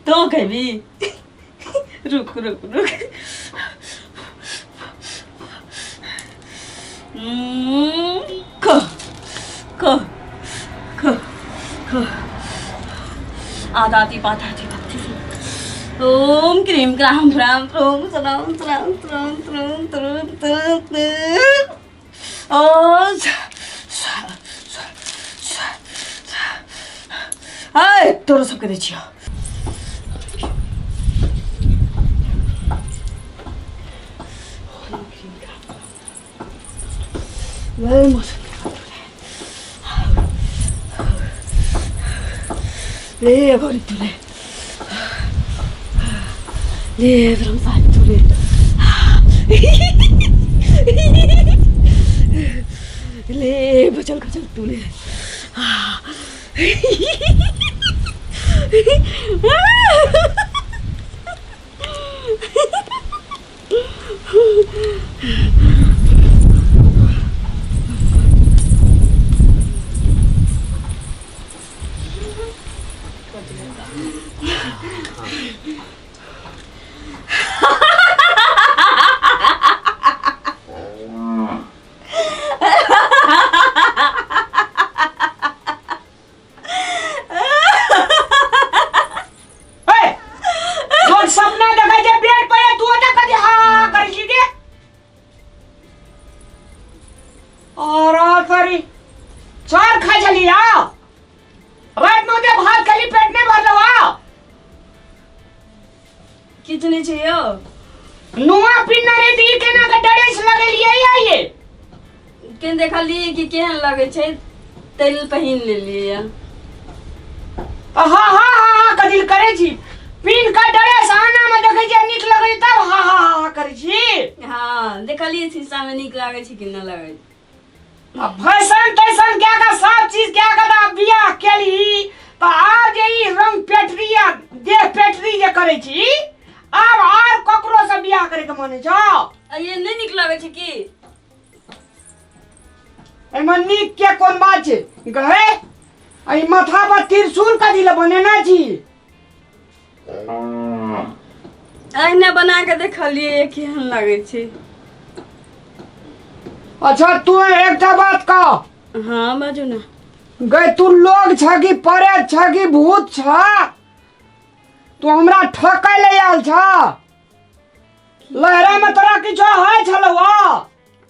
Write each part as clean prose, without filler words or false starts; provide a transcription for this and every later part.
तो खेबी रुक रुक रुक खो खो खो खो आधा दी बाधा दी बाधी ओम क्रीम क्राम क्राम त्रोम त्राम त्राम त्राम त्रोम त्रोम त्रोम त्रोम ओ हाय तोरो सबके दै छियौ ले अगाडि तुले ले ब्रह्मचारी तुले ले बचल खचल तुले ए, दोन स्वप्न बघायचे बेड पर तू आता कधी हा हा करशील ते अरे तरी चार खा झाली या रात मध्ये भात खाली पेट नाही भरलं वा किछु नहि छै यौ नुआ पिन्ना रे दी केना के ड्रेस लगेलियै ये केहन देखलियै कि केहन लगै छै तेल पहिन लेलियै हा हा हा हा कथी करे छी पिन का ड्रेस आना में देखै छी नीक लगै छै तब हा हा हा करै छी हँ देखलियै शीशा में नीक लागै छै कि नहि लगै छै आ फैशन तैशन क्या का सब चीज क्या का दा बियाह केली त आब जे ई रंग पेटरी आ देह पेटरी जे करै छी आब आर ककरो से बियाह करे के मन छौ आ ये नहि नीक लगै छै की एहिमे नीक के कोन बात छै गहे एहि माथा पर त्रिशूल कथी लए बनेने छी अहिना बना के देखलियै केहन लगै छै अच्छा तू एकटा बात कह हँ बाजू ने गए तू लोग छ कि परे छ कि भूत छ तू हमरा ठकै ले आयल छ लहरा में तोरा किछो होइ छलौ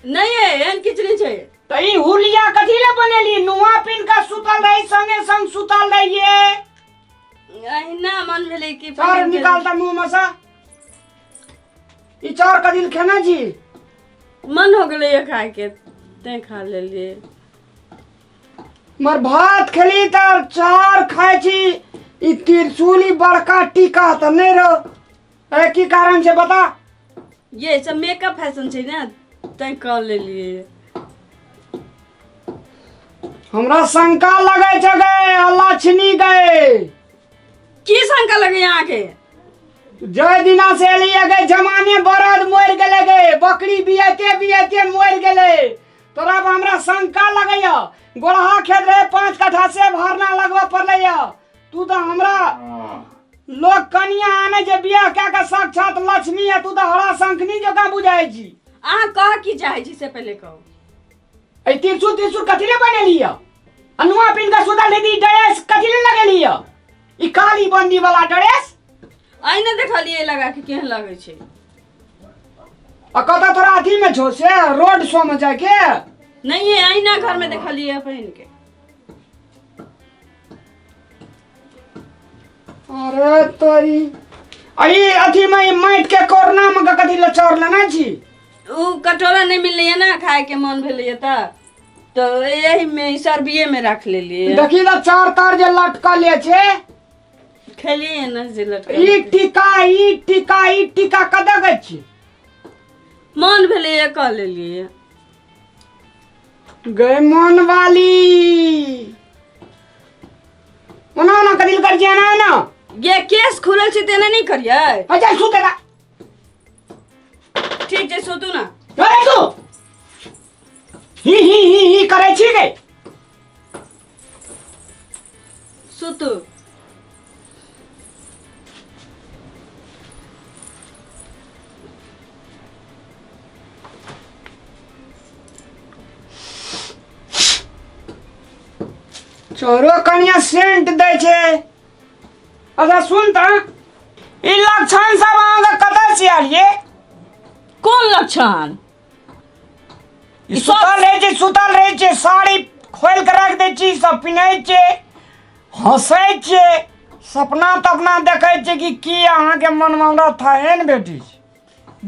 नहि एहन किछु नहि छै तऽ ई हुलिया कथी ले बनेली नुआ पिन का सुतल रही संगे संग सुतल रहिए अहिना मन भेलै कि चाउर निकाल तऽ मुंह में से ई चाउर कथी ले खेने छी मन हो गेलै ये खायके तैं खा लेलियै मर भात खेली तऽ चाउर खाइ छी ई त्रिशूली बड़का टीका तऽ नहि रहो ए की कारण छै बता ये सब मेकअप फैशन छै ने तैं कऽ लेलियै हमरा शंका लगै छै गे लक्ष्मी गे की शंका लगे अहाँके जय दिना से एलियै गे जमाने बरद मरि गेलै गे बकरी बियाते बियाते मरि गेलै तोरा पर हमरा शंका लगैया गोरहा खेत रहे 5 कट्ठा से भरना लगबऽ पड़लैया तू तऽ हमरा लोग कनिया आने जे बियाह कए के साक्षात लक्ष्मी है तू तऽ हरा शंखनी जकाँ बुझाइ छी अहाँ कह की चाहै छी से पहिले कहू एहि त्रिशूल त्रिशूल कथी ले बनेली है अनुआ पिन के सुतल दीदी ड्रेस कथी ले लगेली है ई काली बंदी वाला ड्रेस अहिना देखलियै लगा के केहन लगै छै आ कतऽ तोरा अथी में छौ से रोड शो में जाके नहीं अहिना घर में देखलियै पहिन के अरे तोरी अई अथी में ई माटि के कोरना में के कथी ले चौर लेने छी उ कटोरा नहीं मिलैया ना खाए के मन भेलैया तऽ तो यही में सर्बिये में रख लेलियै देखी तऽ चार तार जे लटकल छै खेलियै ना जे लटकल ई टीका ई टीका ई टीका कतऽ गै छी मन भेलैया कऽ लेलियै गै मन वाली ओना ओना कथी ले करै छी एना एना ये केस खुलल छै तेना नहि करियै अच्छा सुते दा ठीक छै सुतू ना अरे तू ही ही ही ही करै छी गे सुतू। चोरो कनिया सेंट दै छै। अच्छा सुन तऽ, ई लक्षण सब अहाँके कतऽ से आयल ये? कोन लक्षण? ई सुतल रहै छै, सुतल रहै छै, साड़ी खोलि कऽ राखि दै छी, सब पिन्है छै, हँसै छियै, सपना तपना देखै छियै कि की अहाँके मनमे हमरा थाहे ने भेटै छै?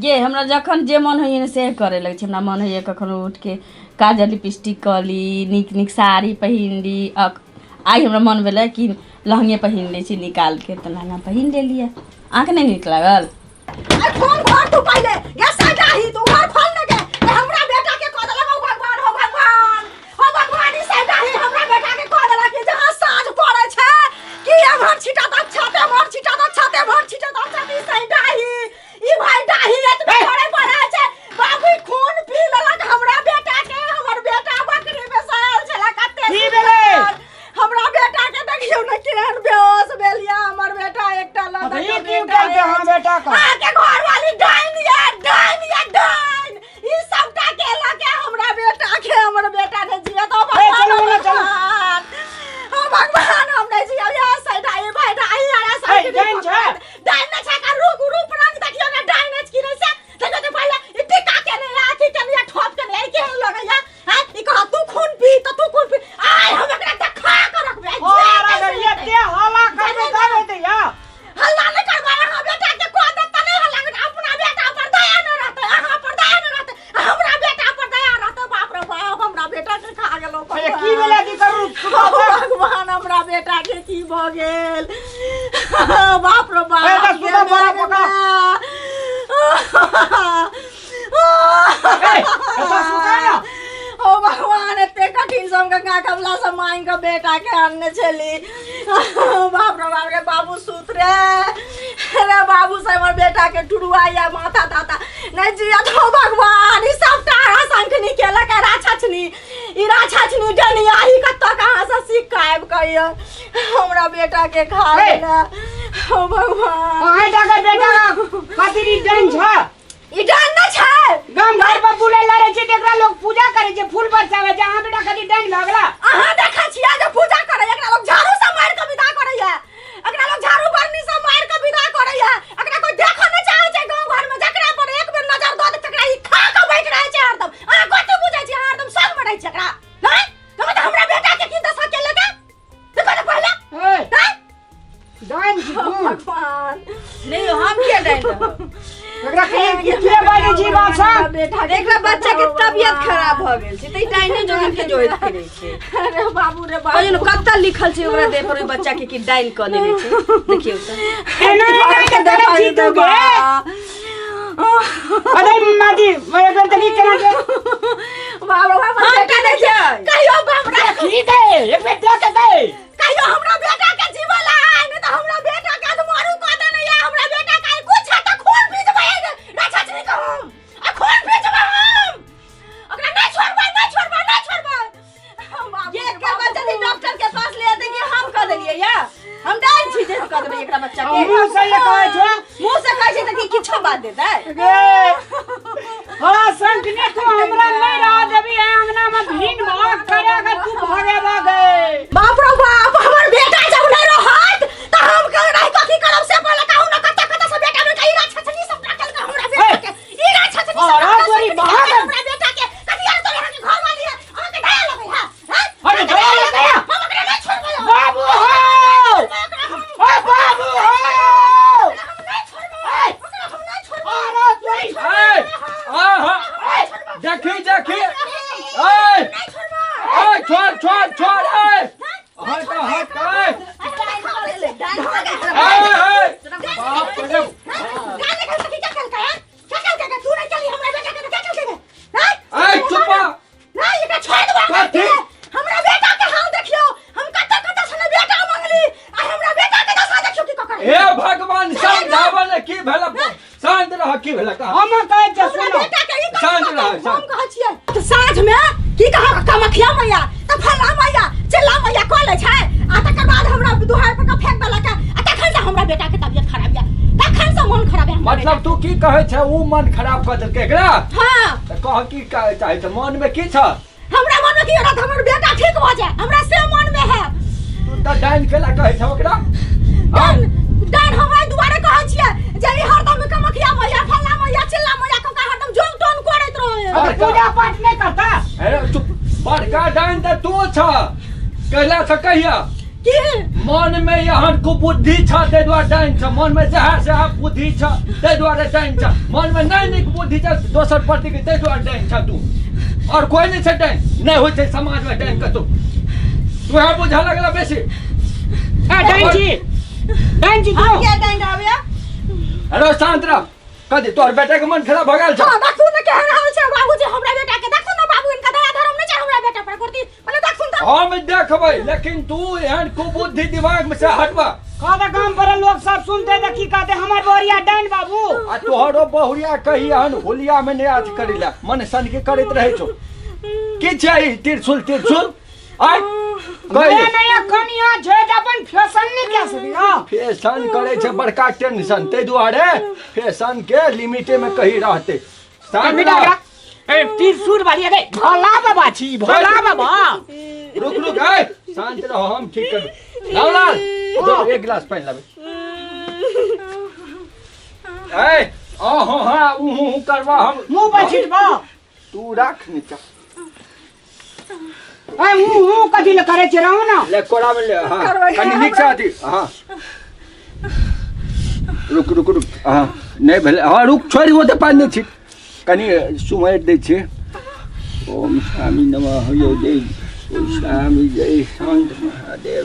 गे, हमरा जखन जे मन होइए ने से करे लगै छै। हमरा मन होइए कखनो उठिके काजल लिपस्टिक कऽ ली, नीक नीक साड़ी पहिन ली। आइ हमरा मन भेलै कि लहंगे पहिन लै छी निकालके, तऽ लहंगा पहिन लेलियै। अहाँके नहि नीक लागल? अरे फोन भर तू पहिले गे साइडा ही, तू घर खोल ने गे। ए हमरा बेटा के कह देलक, ओ भगवान, हो भगवान, हो भगवान, ई साइडा ही हमरा बेटा के कह देलक कि जहाँ साँझ पड़े छै कि एम्हर छिटा द छाते, एम्हर छिटा द छाते, एम्हर छिटा द छाते। ई साइडा ही, ई भाई डाही एतबे करे पड़े छै बाबू, खून पी लेलक हमरा बेटा के। हमर बेटा बकरी में सायल छला कते। की भेलै? हमरा बेटा के देखियौ ने केहन बेहोश भेल या हमर बेटा। एकटा लऽ अरे के ई की बेटा करतै अहाँ बेटा के? अहाँके घरवाली डाइन या, डाइन या, डाइन। ई सबटा के लऽ के हमरा बेटा के, हमर बेटा ने जियत। ओ ए, चलू भगवान, ना, चलू। भगवान, ओ भगवान, हम नहीं जियब। या सैडा ई भाई डाई या ए, डाइन छै? डाइन नै छै का रूप रूप रंग देखियौ ने, डाइन अछि कि नै से देखियौ तऽ पहिले। ई टीका के नै, अथी के नै, ठोप के नै, केहन लगैया हैं? ई कह तू खून पी तऽ तू खून पी। आइ हम एकरा देखा के रखबै। और अगर एते हल्ला करबै तब हेतै या? हल्ला नहि करबै। अहाँ बेटा के कह देत तऽ नहि हल्ला करबै। अपना बेटा पर दया नहि रहतै, अहाँ पर दया नहि रहतै, हमरा बेटा पर दया रहतै। बाप रे बाप, हमरा बेटा के खा गेलौ। अरे की भेलै? की करू? ओ भगवान, हमरा बेटा के की भऽ गेल? बाप रे बाप। ए, तऽ सुतऽ बड़ा पका। ए, एतऽ सुतऽ ने। ओ भगवान, एते कठिन से हम गंगा कमला से मांगि कऽ बेटा के आनने छली। बाप रे बाप रे, बाबू सुत रे रे बाबू से हमर बेटा के टुरुआ या माथा ताता नहीं जियत। हो भगवान, ई सबटा शंखनी केलक राछछनी, ई राछछनी डनिया ही कतऽ कहाँ से सीख के आबि कऽ हमरा बेटा के खा हे! गेला। हो भगवान। अहें टा के बेटा खातिर ई डाइन छै? ई डाइन नहि छै। गाम घर पर बुलै लड़ै छै तऽ एकरा लोग पूजा करै छै, फूल बरसाबै छै। अहाँ बेटा खातिर डाइन भऽ गेला? अहाँ देखै छियै जे पूजा करै, एकरा लोग झाड़ू से मारि के विदा करैया, एकरा लोग झाड़ू बरनी से मारि के विदा करैया। एकरा कोई देखऽ नहि चाहै छै गाँव घर में। जकरा पर एक बेर नजर दऽ दे तकरा ई खा के बैठ रहै छै हरदम। अहाँ कथी बुझै छी? अहाँ हरदम संग में रहै छी एकरा। नहीं देखो तऽ हमरा बेटा के की दशा केलक है, देखो तऽ पहिले। ए, नहीं डाइन छी तू? भगवान। नहीं, हम किया डाइन रहब? एकरा के के बाजै छी बात सब? बेटा के एकरा बच्चा के तबियत खराब भऽ गेल छै तऽ ई डाइने जोगिन के जोइत फिरै छै। अरे बाबू रे बाबू। कहियो ने कतऽ लिखल छै ओकरा देह पर ओहि बच्चा के कि डाइन कऽ देने छै? देखियौ तऽ। एना एना के करै छी तू गे? अरे मादी, मैं एक बेर देखी केना के। बाप रे बाप। हम का देखियै? कहियो बाप रे। ठीक है, एक बेर देख के दे। कहियो हमरा बेटा के जीवन आय नहीं तो हमरा बेटा के मारू कह देने या हमरा बेटा के कुछ है तो खून पी जबै राक्षसनी के हम आ खून पी जबै हम। ओकरा नहीं छोड़बै, नहीं छोड़बै, नहीं छोड़बै। बाबू ये रे एकर बाबू। बच्चा डॉक्टर के पास ले आते कि हम कह देलियै या हम डाइन छी जे कह देबै एकरा बच्चा के। मुँह से ये कहै छौ? मुँह से कहै छै तऽ की किछो बात देतै? गे हरा संग ने, तू हमरा नहीं रह देबी है अंगना में, भीन भाग करेगा तू, भागेबा गे। बाप रे बाप, हमर बेटा जब नहीं रहत त हम कर रह के की करब से पहले कहू न। कत्ता कत्ता से बेटा में ई राक्षसनी सब केलक हमरा बेटा के, ई राक्षसनी सब। अरे तोरी भाग। हमरा बेटा के कथी यार तोरे अहाँके घर वाली है, अहाँके दया लगै है हैं? अरे दया लगै है? हम ओकरा नहीं छोड़बै। बाबू हो, ओ बाबू हो। हम नहीं छोड़बै ओकरा, हम नहीं छोड़बै। अरे तोरी ए, आहा, देखी देखी, ए नहीं छोड़बै। ए, छोड़ छोड़ छोड़, ए हट हट, ए ए ए, बाप रे। ए चुप। कथी? हमरा बेटा के हाल देखियो। हम कत कत से बेटा मंगली आ हमरा बेटा के दशा देखियो की ककर। हे भगवान, समझावा ने की भेल? शांत रह, की भेल कहा? हम कहै छै हमरा सुनो। बेटा के ई शांत रह, हम शांत। कहै छियै तऽ साँझ में की कहा, कामाख्या मैया तऽ फल्ला मैया चिल्ला मैया कऽ लै छै आ तकर बाद हमरा की कहै छै ऊ मन खराब कऽ देलकै एकरा। हाँ। तऽ कह की कहै चाहै छै, मन में की छ? हमरा मन में की रहत, हमर बेटा ठीक भऽ जाए, हमरा से मन में है। तू तऽ डाइन केला कहै छ ओकरा? डाइन डाइन हम एहि दुआरे कहै छियै जे ई हरदम कमखिया मैया फल्ला मैया चिल्ला मैया कऽ के हरदम जोंग टोन करैत रहै। अरे पूजा पाठ नहीं करता। अरे चुप, बड़का डाइन तऽ तू छ, कहला छ कहिया की मन में एहन कुबुद्धि छ ताहि दुआरे डाइन छ, मन में जहाँ से बुद्धि छ ताहि दुआरे डाइन छ, मन में नहीं नीक बुद्धि छ दोसर प्रति के ताहि दुआरे डाइन छ तू, और कोई नहीं छै डाइन, नहीं होइ छै समाज में डाइन कतौ। तू है बुझा लगला बेसी। ए डाइन छी, डाइन छी तू। हम के डाइन रहबै? अरे शांत रह, कथी तोहर बेटा के मन खराब भऽ गेल छ? हां देखू ने केहन हाल छै बाबूजी हमरा बेटा के, देखू ने बाबू इनका दया धर्म नहीं छै हमरा बेटा पर करती, पहिले देखू त। हम देखबै, लेकिन तू एहन कुबुद्धि दिमाग में से हटबा। कहते गाम पर लोग सब सुनते त की कहते, हमर बहुरिया डाइन बाबू। आ तोहरो बहुरिया कही एहन होलिया में नहीं अथी करिला, मन सन के करैत रहै छौ। की छै ई तिरछुल तिरछुल? आय कहि नया नया कनिया छै त अपन फैशन नहीं कह सकी। हां फैशन करे छै बड़का टेंशन, ताहि दुआरे फैशन के लिमिटे में कही रहते। बेटा ए त्रिशूल वाली अरे भोला बाबा छी, भोला बाबा। रुक रुक, ए शांत रहो, हम ठीक कर रामलाल, जो एक गिलास पानी लाबे। ए अहो हां ऊ हूं करबा हम मुंह पर छिटबा। तू राख नीचा। ए ऊ हूं कथी ले करे छै रहू ना। ले कोड़ा में ले, हां कनी नीक से अथी, हां रुक रुक रुक, हां नहीं भेलै, हां रुक, छोड़ि ओते पानि नहि छी, कनी सुमरि दै छी। ओम स्वामी नमः यो जय ओम स्वामी जय शांत महादेव।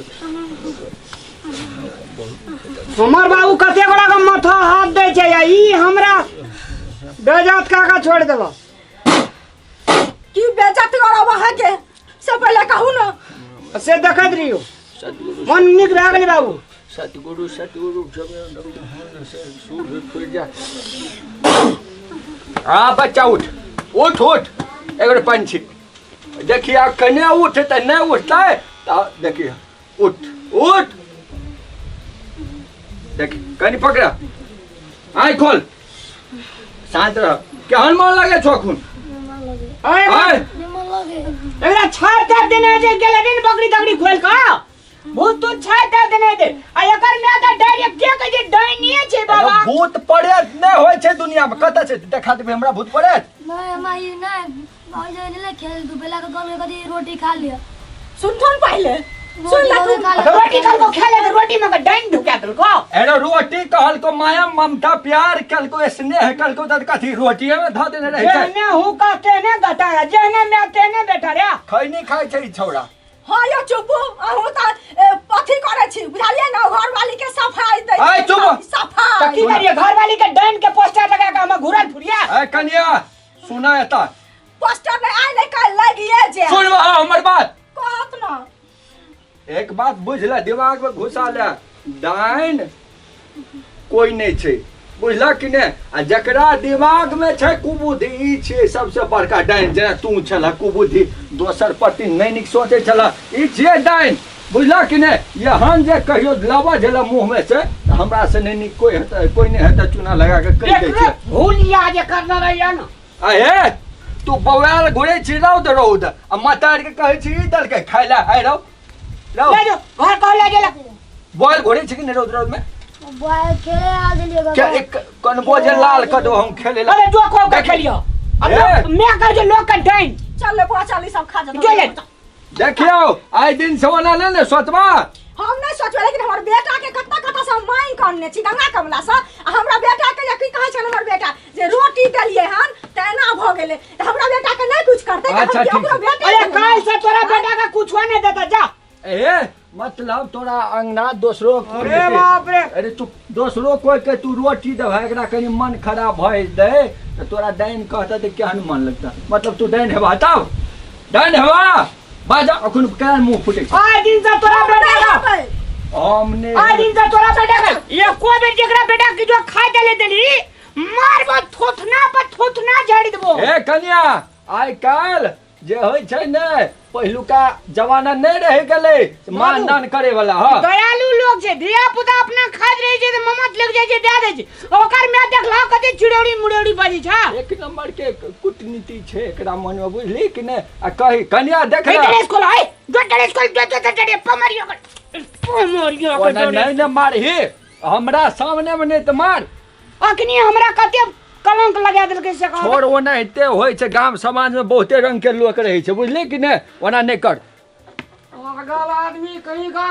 हमर बाबू कते गोरा के माथा हाथ दै छै, आ ई हमरा बेजात काका छोड़ देबो। की बेजात करब अहाँ के, से पहिले कहू ना। से देखैत रहियो, सतगुरु मन नीक भए गेलै बाबू। सतगुरु सतगुरु सूर जा। हाँ बच्चा उठ उठ उठ, एगो पानि छिट देखिए, कने उठ तऽ नहि उठतै तऽ देखिए उठ उठ, देखी कनि पकड़ा, आँखि खोल, शांत रह। केहन मन लगे छौ अखुन? आय एकरा छाड़ ताड़ देने जे गेले दिन बकरी तकरी खोल कऽ भूत तूत छाड़ ताड़ देने दे, आ एकर माय तऽ डायरेक्ट के कहै छै डाइनिये छै बाबा। भूत पड़ेत नहि होइ छै दुनिया में, कतऽ छै देखा देबै हमरा भूत पड़ेत? नहीं हम ई नहीं और जो ले खेल दुबेला के गांव में कभी रोटी खा लिया। सुनथुन पहिले, सुन रोटी लथुन। खा लिया। रोटी कल को खा ले, रोटी में डाइन ढुका देलको। अरे रोटी कहलको माया ममता प्यार कहलको स्नेह कहलको, त कथी रोटी में धऽ देने रहै छै? जेहने हूँ कहते ने गटाया, जेहने मैं तेने बेटा रे। खैनी खाइ छै ई छौड़ा। हाँ यो चुपू, अहूँ तऽ अथी करै छी बुझलियै ने, घरवाली के सफाई दै ऐ, चुप। सफाई। तऽ की करिए, घरवाली के डाइन के पोस्टर लगा के हम घुरल फुरिया। ऐ कनिया सुना एता पोस्टर नहीं आइ नहीं काल्हि लगिए जे। सुन वहाँ हमर बात। कहत ना। एक बात बुझ ले, दिमाग में घुसा ले, डाइन कोई नहीं छै, बुझला कि नहि? आ जकरा दिमाग में छै कुबुद्धि, ई छियै सबसे बड़का डाइन। जेना तू छलह कुबुद्धि, दोसर प्रति नहि नीक सोचै छलह, ई छियै डाइन, बुझला कि नहि? एहन जे कहियो लबऽ झेलऽ मुँह में से, तऽ हमरा से नहि नीक कोई हेतै, कोई नहि हेतै, चूना लगा कऽ कहि दै छियै। हुलिया जे करने रहियै ने। आ हे तू बौआल घुरै छी रौद रौद, आ मतार के कहै छी ई देलकै खाय लए, आइ रौ रौ ले जो घर कह ले गेला। बौआल घुरै छी कि नहि रौद रौद में? बॉय खेले आ दिलिए। के एक कनबो जे लाल कऽ देबो हम खेले ला। अरे जो को के खेलियो। अब ए। मैं कह जो लोग के डाइन। चल ले बुआ, चल ई सब खा जो ले। देखियौ आइ दिन से ओना नहि ने सोचबा। हम नहीं सोचबै, लेकिन हमर बेटा के कत्ता कत्ता से हम मांगि के अनने छी गंगा कमला से, आ हमरा बेटा के जे की कहै छनि हमर बेटा जे रोटी देलियै हन तऽ एना भऽ गेलै, तऽ हमरा बेटा के नहीं कुछ करतै तऽ अच्छा, हम ठीक ओकरो छै। बेटे अरे देबै। काल्हि से तोरा बेटा के कुछो नहीं देता जा। ए मतलब तोरा अंगना दोसरो कोइ अरे के- बाप रे। अरे तू दोसरो कोइ के तू रोटी देबह, एकरा कनि मन खराब भऽ जेतै तऽ तोरा डाइन कहतै तऽ केहन मन लगतै? मतलब तू डाइन हेबा तब डाइन हेबा बाजा अखन केना मुँह फुटै छै? आइ दिन से तोरा बेटा नहीं के हेबै। हम नहि आइ दिन से तोरा बेटा के एको बेर जेकरा बेटा के जो खाय देले देली मारबो थोथना पर थोथना झाड़ी देबो। हे कनिया, आइ काल्हि जे होइ छै ने पहिलुका जमाना नहि रहि गेलै मान दान करे वाला। हाँ दयालु लोग छै, धिया पुता अपना खाइत रहै छै तऽ ममत लग जाइ छै, दए दै छै। ओकर माय देखला कते चिड़ौरी मुड़ौरी बाजै छै। एक नंबर के कूटनीति छै एकरा मन में, बुझली कि नहि? आ कही कनिया देख हे ले। ड्रेस खोल, हे जो ड्रेस खोल, जो जो जो पमरियो कर पमरियो ओना कर। नहि ने मारही हमरा सामने में, नहि तऽ मार। अखनी हमरा कते कलंक लगा देलकै से कह। छोड़, ओनाहिते होइ छै। गाम समाज में बहुते रंग के लोक रहै छै, बुझली कि नहि? ओना नहि कर। पागल आदमी कहीं का।